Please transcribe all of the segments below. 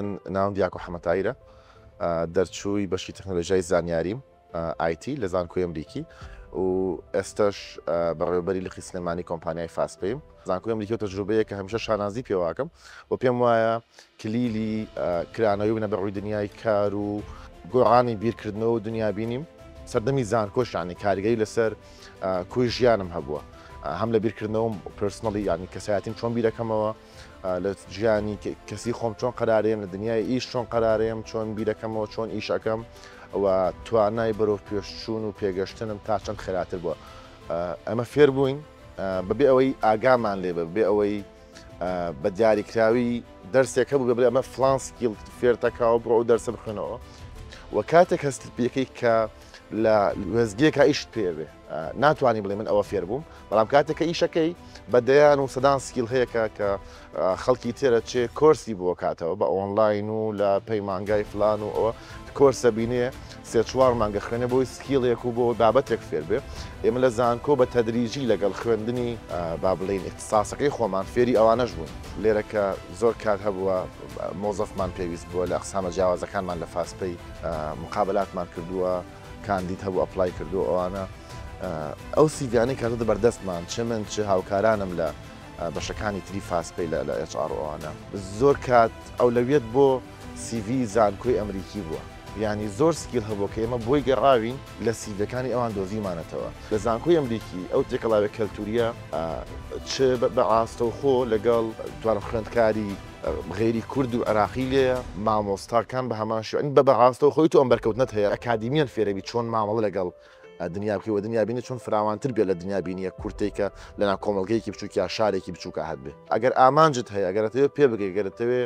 من ناوم دیاکۆ حەمەتایرە، دەرچووی بەشی تەکنەلۆژیای زانیاریم، IT، لە زانکۆی ئەمریکی و ئێستەش بەڕێوەبەری لقی سلێمانی کۆمپانیای فاستپەیم. زانکۆی ئەمریکی و تەجروبەیە کە هەمیشە شانازی پێواکەم و پێم وایە کلیلی کرانەوەی بنە بە ڕووی دنیای کار و گۆڕانی بیرکردنەوە و دنیابینیم. سەردەمی زانکۆش یانی کاریگەری لەسەر کۆی ژیانم هەبووە، هەم لە بیرکردنەوەم personally یانی کەسایەتیم چۆن بیرەکەمەوە، لە ژیانی کەسی خۆم چۆن قەرارێم، لە دنیای ئیش چۆن قەرارێم، چۆن بیرەکەمەوە، چۆن ئیشەکەم و توانای بەرەو پێشچوون و پێگەشتنم تا چەند خێراتر بووە. ئەمە فێر بووین بەبێ ئەوەی ئاگامان لێ بێ، بەبێ ئەوەی بە دیاریکراوی دەرسێک هەبوو بڵێ ئەمە فلان skill فێرتەکاوە بڕۆ ئەو دەرسە بخوێنەوە. و کاتێک هەستت پێکەی کە لە وێستگەیەکا ئیشت پێ بێ، ناتوانی بڵێ من ئەوە فێر بووم، بەڵام کاتێک کە ئیشەکەی بە دەیان و سەدان skill هەیە کە خەڵکی تێرە چێ کۆرسی بۆ کاتەوە بە ئۆنلاین و لە پەیمانگای فلان و ئەوە کۆرسە بینێ 3-4 مانگە خوێنێ بۆی skill ێک و بۆ بابەتێک فێر بێ. ئێمە لە زانکۆ بە تەدریجی لەگەڵ خوێندنی با بڵێین ئیختیساسەکەی خۆمان فێری ئەوانەش بووین. لێرە کە زۆر کات هەبووە مۆزەفمان پێویست بووە لە ئەقسامە جیاوازەکانمان لە فاستپەی مقابلاتمان کردووە، کاندید هەبوو apply کردووە ئەوانە ئەو CV یانەی کاتۆتە بەردەستمان چ من چ هاوکارانم لە بەشەکانی تری فاستپەی لە HR ئەوانە زۆر کات ئەولەویەت بۆ CV زانکۆی ئەمریکی بووە، یانی زۆر skill هەبووە کە ئێمە بۆی گەڕاوین لە CV ەکانی ئەوان دۆزیومانەتەوە. لە زانکۆی ئەمریکی ئەو تێکەڵاوێ کەلتوریە چ بە ڕاستەوخۆ لەگەڵ توانم خوێندکاری غەیری کورد و عێراقی لێیە، مامۆستاکان بە هەمان شێوە بە ڕاستەوخۆی تۆ ئەم بەرکەوتنەت هەیە، ئەکادیمیان فێرەبی چۆن مامەڵە لەگەڵ دنیا بکەی و دنیا بینی چۆن فراوانتر بێت لە دنیا بینیە کورتەی کە لەناو کۆمەڵگەیەکی بچووک یا شارێکی بچووکا هەت بێ. ئەگەر ئامانجت هەیە، ئەگەر ئەتەوێ پێ بگەی، ئەگەر ئەتەوێ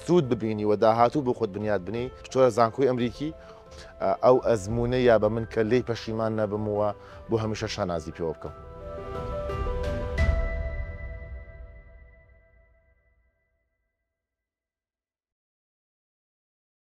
سوود ببینی و داهاتوو بۆ خۆت بنیات بنێی، بچۆرە زانکۆی ئەمریکی، ئەو ئەزموونەی یا بە من کە لێی پەشیمان نەبم و بۆ هەمیشە شانازی پێوە بکەم.